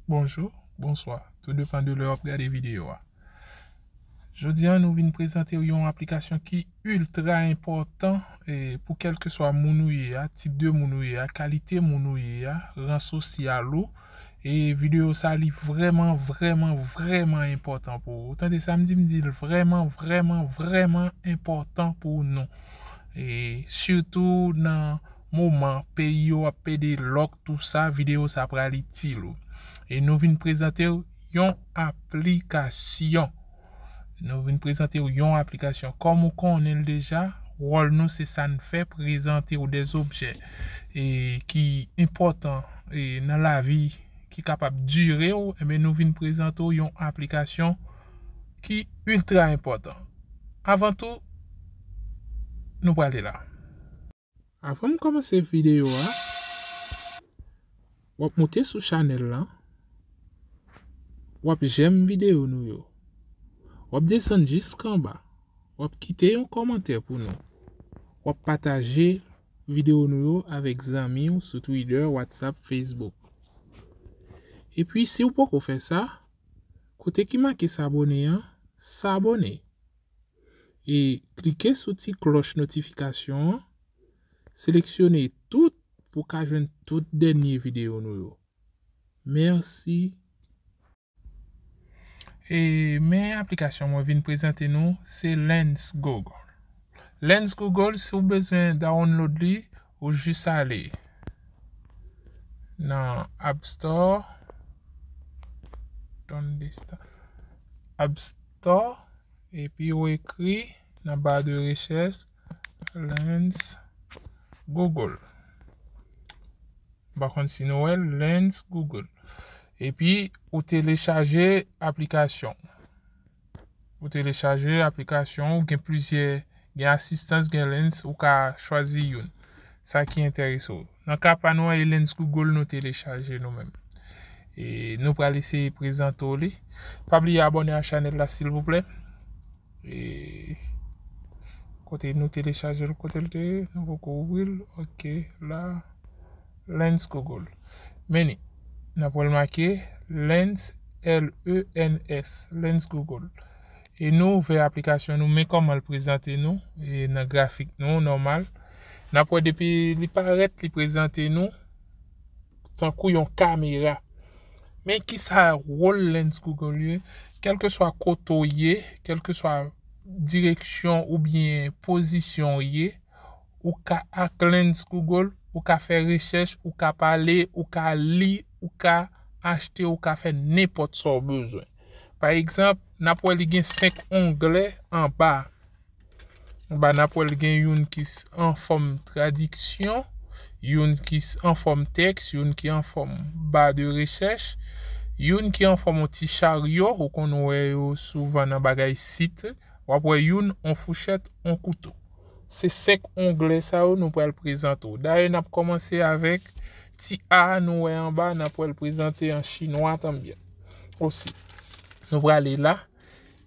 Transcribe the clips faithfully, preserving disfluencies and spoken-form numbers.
Bonjou, bonswa. Tou depann de lè w ap gade videyo a. Jodi a, nou vin prezante w yon aplikasyon ki iltra enpòtan, e, pou kèlkeswa moun ou ye a, tip de moun ou ye a, kalite moun ou ye a, ran sosyal ou. E videyo sa, li vrèman, vrèman, vrèman enpòtan pou ou. Ou tande sa m di, m di l vrèman, vrèman, vrèman enpòtan pou nou. E sitou nan moman peyi yo ap pede lòk, tou sa, videyo sa pral itil ou. E nou vin prezante w yon aplikasyon. Nou vin prezante w yon aplikasyon. Kòm ou konnen l deja, wòl nou se sa n fè, prezante w de zobjè, e, ki enpòtan, e, nan lavi, ki kapab dire w, enben, nou vin prezante w yon aplikasyon ki iltra enpòtan. Avan tou, nou prale la. Avan m kòmanse videyo a, w ap moute sou chanèl lan, w ap jèm videyo nou yo, w ap desann jiskanba, w ap kite yon kòmantè pou nou, w ap pataje videyo nou yo avèk zanmi w sou Twitter, WhatsApp, Facebook. Epi, si w poko fè sa, kote ki make sabone an, sabone. E klike sou ti klòch notifikasyon an, seleksyone tout pou w ka jwenn tout dènye videyo nou yo. Mèsi. E men aplikasyon mwen vin prezante nou, se Lens Google. Lens Google, si w bezwen download li, ou jis ale nan App Store, App Store, epi ou ekri nan ba de rechèch Lens Google. M pa konn si nou wè l, Lens Google. Epi, ou telechaje aplikasyon. Ou telechaje aplikasyon, ou gen plizyè, gen Assistant, gen Lens, ou ka chwazi youn. Sa ki enterese w. Nan ka pa nou an, e Lens Google nou telechaje nou menm. E nou pral eseye prezante w li. Pa bliye abòne a chanèl la, silvouplè. E kote nou telechaje l, kote l te ye, nou poko ouvri l. Ok, la, Lens Google. Men ni, n ap wè l make Lens, L E N S, Lens Google. E nou ouvè aplikasyon nou, men kòman l prezante nou, e nan grafik nou, nòmal. N ap wè depi li parèt, li prezante nou tankou yon kamera. Men ki sa wòl Lens Google ye? Kèlkeswa kote w ye, kèlkeswa direksyon oubyen pozisyon w ye, ou ka ak Lens Google, ou ka fè rechèch, ou ka pale, ou ka li, ou ka achte, ou ka fè nenpòt sa w bezwen. Pa egzanp, n ap wè li gen senk onglè anba. Anba, n ap wè l gen youn ki s-, an fòm tradiksyon, youn ki s-, an fòm tèks, youn ki an fòm ba de rechèch, youn ki an fòm yon ti charyo, ou konn wè yo souvan nan bagay sit, w ap wè youn, on fouchèt, on kouto. Se senk onglè sa yo nou pral prezante w. Dayè, n ap kòmanse avèk ti A nou wè anba, n ap wè l prezante an chinwa tanbyen. Osi, nou prale la.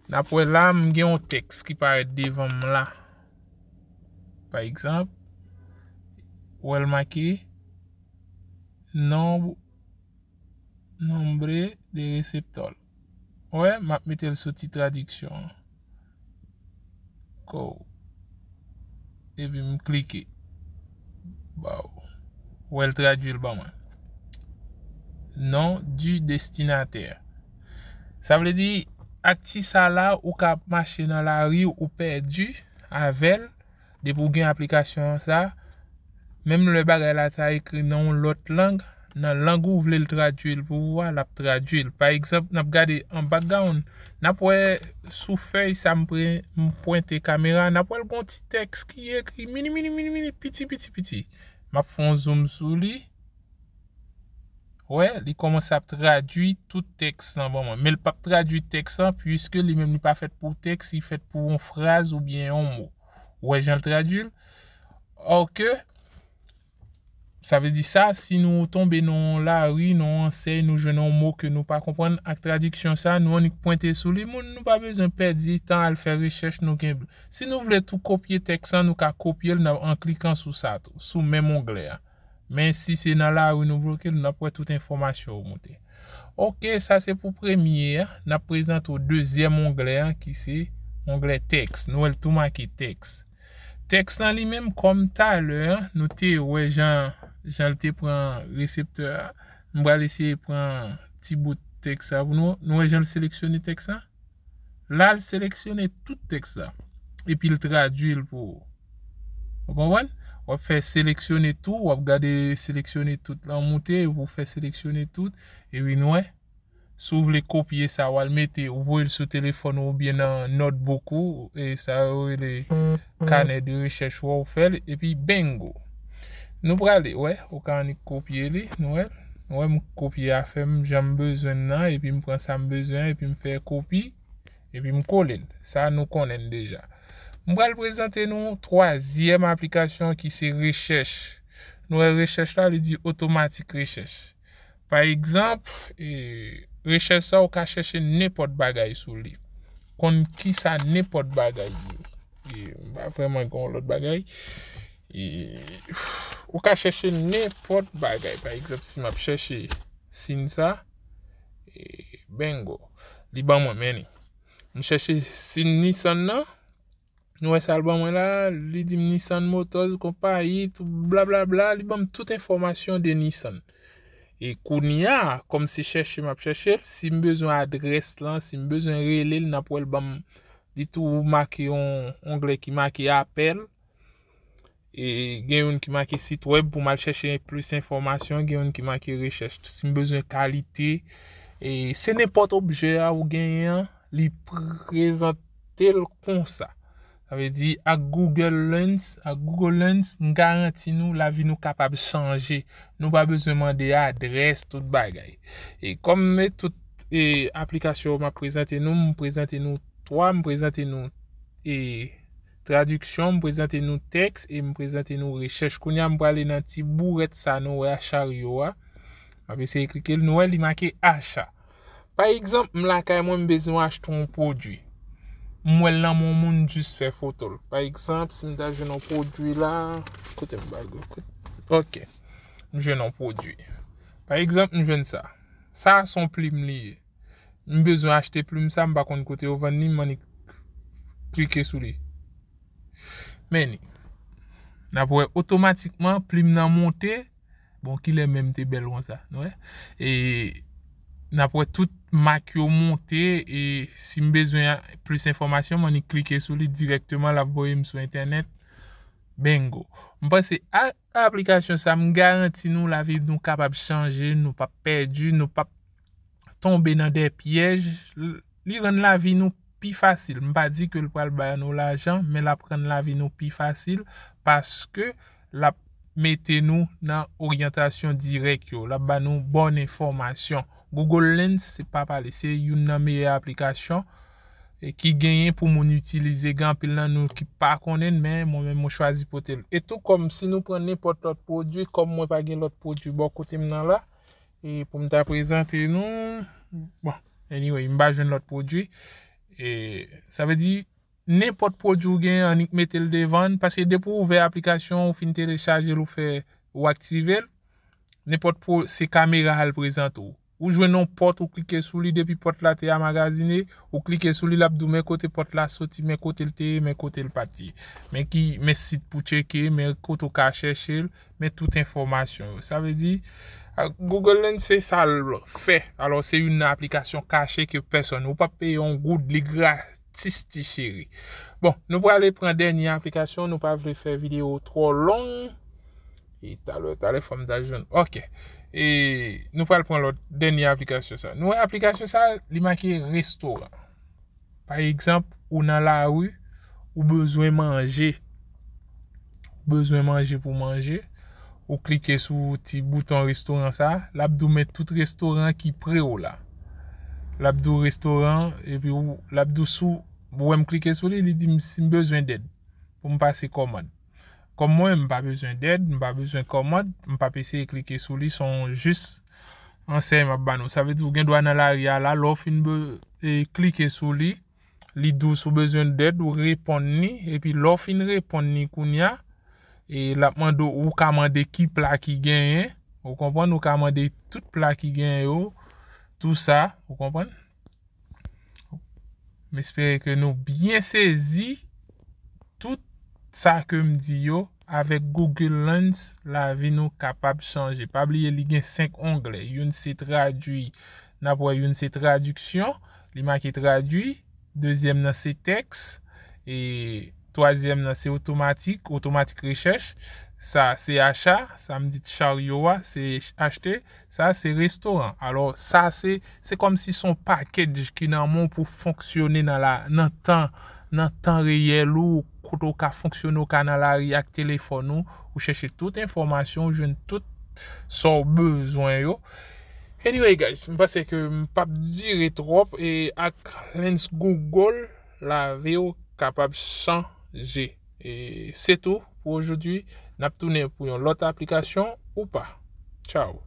N ap wè la, m gen yon tèks ki parèt devan m la. Pa egzanp, ou wè l make nombre, nombre de recepteurs. Ou wè, m ap mete l sou ti tradiksyon an. Go. Epi m klike. Baw. Ou wè l tradui l ban mwen. Nom du destinataire. Sa vle di, ak ti sa la, ou ka ap mache nan lari, ou pèdi avè l. Depi ou gen aplikasyon sa, menm lè bagay la ta ekri nan yon lòt lang, nan lang ou vle l tradui l pou ou a, l ap tradui l. Pa egzanp, n ap gade an background, n ap wè sou fèy sa m pre-, m pwente kamera, n ap wè l gon ti tèks ki ekri mini, mini, mini, mini, piti, piti, piti. M ap fè yon zoom sou li. Wè, li kòmanse ap tradui tout tèks lan ban mwen. Men l p ap tradui tèks lan, piske li menm li pa fèt pou tèks, li fèt pou yon fraz oubyen yon mo. Ou wè jan l tradui l? Òke, sa vle di sa, si nou tonbe nan yon lari, nan yon ansèy, nou jwenn yon mo ke nou pa konprann, ak tradiksyon sa, nou annik pwente sou li, moun, nou pa bezwen pèdi tan al fè rechèch, nou gen. Si nou vle tou kopye tèks lan, nou ka kopye l nan, an klikan sou sa tou, sou menm onglè a. Men si se nan lari nou bloke l, n ap wè tout enfòmasyon yo moute. Ok, sa se pou premye a. N ap prezante w dezyèm onglè an ki se onglè tèks. Nou wè l tou make tèks. Tèks lan li menm, kòm talè a, nou te wè jan, jan l te pran reseptè a. M pral eseye pran ti bout tèks sa pou nou. Nou wè jan l seleksyone tèks la? La, l seleksyone tout tèks la. Epi l tradui l pou ou. Ou konprann? W ap fè seleksyone tou, w ap gade seleksyone tout lan moute, epi w fè seleksyone tout. Epi nou wè, si w vle kopye sa, w al mete, ou voye l sou telefòn ou oubyen nan notebook ou, e sa yo rele kanè de rechèch ou, w fè l, epi bingo. Nou prale, wè, ou ka annik kopye li, nou wè. Nou wè, m kopye afè m, jan m bezwen l nan, epi m pran sa m bezwen, epi m fè kopi, epi m kole l. Sa nou konnen l deja. M pral prezante nou twazyèm aplikasyon ki se rechèch. Nou wè rechèch la, li di otomatik rechèch. Pa egzanp, e, rechèch sa ou ka chèche nenpòt bagay sou li. Konn kisa nenpòt bagay ye. E, m pa vrèman gen yon lòt bagay. E, ou ka chèche nenpòt bagay. Pa egzanp, si m ap chèche sin sa, e, bingo. Li ban mwen, men li. M chèche sin Nissan nan. Nou wè sa l ban mwen la, li di m Nissan Motors konpayi, tout blablabla, li ban m tout enfòmasyon de Nissan. E kounye a, kòm se chèche m ap chèche l, si m bezwen adrès lan, si m bezwen rele l, n ap wè l ban m, li tou make yon onglè ki make apèl. E gen youn ki make sit wèb pou m al chèche plis enfòmasyon, gen youn ki make rechèch. Si m bezwen kalite, e se nenpòt objè a ou genyen an, li prezante l konsa. Sa vle di, ak Google Lens, ak Google Lens, m garanti nou, lavi nou kapab chanje. Nou pa bezwen mande adrès, tout bagay. E kòm e tout e, aplikasyon yo m ap prezante nou, m prezante nou twa, m prezante nou e, tradiksyon, m prezante nou tèks e m prezante nou rechèch. Kounye a, m prale nan ti bourèt sa nou wè a charyo a. M ap eseye klike l, nou wè li make acha. Pa egzanp, m lakay mwen, m bezwen achte yon pwodui. M wè l nan men yon moun, jis fè foto l. Pa egzanp, si m ta jwenn yon pwodui la, kote m ba l, kote? Ok. M jwenn yon pwodui. Pa egzanp, m jwenn sa. Sa a se yon plim li ye. M bezwen achte plim sa, m pa konn kote yo vann li, m annik klike sou li. Men li. N ap wè otomatikman plim nan monte. Bon, kilè menm te bèl konsa, nou wè? E n ap wè tout mak yo monte, e si m bezwen plis enfòmasyon, m annik klike sou li dirèkteman, l ap voye m sou entènèt. Bingo. M panse a, aplikasyon sa, m garanti nou lavi nou kapab chanje, nou p ap pèdi, nou p ap tonbe nan de pyèj. L-, li rann lavi nou pi fasil. M pa di ke l pral ba nou lajan, men l ap rann lavi nou pi fasil paske l ap mete nou nan oryantasyon dirèk yo. L ap ba nou bòn enfòmasyon. Google Lens, se pa pale, se youn nan meyè aplikasyon e ki genyen pou moun itilize. Gen anpil nan nou ki pa konnen l, men mwen menm mwen chwazi pote l. E tou kòm si nou pran nenpòt lòt pwodui, kòm mwen pa gen lòt pwodui bò kote m nan la, e pou m ta prezante nou, bon, anyway, m pa jwenn lòt pwodui. E sa vle di, nenpòt pwodui ou genyen, annik mete l devan l, paske depi w ouvè aplikasyon, ou fin telechaje l, ou fè, ou aktive l, nenpòt pwo-, se kamera a l prezante w. Ou jwenn yon pòt, ou klike sou li, depi pòt la te amagazine, ou klike sou li, l ap di w men kote pòt la soti, men kote l te ye, men kote l pa t ye. Men ki, men sit pou tcheke, men kote w ka chèche l, men tout enfòmasyon yo. Sa vle di, a, Google Lens se sa l fè. Alò, se youn nan aplikasyon kache ke pèsonn, ou p ap peye yon goud, li gratis, ti cheri. Bon, nou prale pran dènye aplikasyon, nou pa vle fè videyo twò long. E talè, talè fò m ta jwenn. Ok. E nou pral pran lòt dènye aplikasyon sa. Nou wè aplikasyon sa, li make restoran. Pa egzanp, ou nan lari, ou bezwen manje. Ou bezwen manje pou manje. Ou klike sou ti bouton restoran sa, l ap di w men tout restoran ki pre w la. L ap di w restoran, epi ou, l ap di w sou, ou wè m klike sou li, li di m si m bezwen dèd pou m pase kòmand. Kòm mwen, m pa bezwen dèd, m pa bezwen kòmand, m p ap eseye klike sou li, se yon jis ansèy m ap ba nou. Sa vle di ou gen dwa nan lari a la, lè w fin be-, e, klike sou li, li di w si w bezwen dèd, ou reponn li, epi lè w fin reponn li kounye a, e l ap mande w, ou ka mande ki pla ki genyen, ou konprann, ou ka mande tout pla ki genyen yo, tou sa, ou konprann? M espere ke nou byen sezi tout sa ke m di yo. Avèk Google Lens, lavi nou kapab chanje. Pa bliye li gen senk onglè. Youn se tradui, n ap wè youn se tradiksyon, li make tradui. Dezyèm nan se tèks. E twazyèm nan se otomatik, otomatik rechèch. Sa se acha, sa m di charyo a, se achte. Sa se restoran. Alò, sa se, se kòmsi se yon package ki nan men w pou fonksyone nan la, nan tan, nan tan reyèl ou, kote w ka fonksyone, w ka nan lari ak telefòn ou, ou chèche tout enfòmasyon, ou jwenn tout sa w bezwen yo. Anyway, guys, m panse ke m p ap dire twòp, e ak Lens Google, lavi w kapab chanje. E se tou pou ojodwi. N ap tounen pou yon lòt aplikasyon ou pa. Tchao.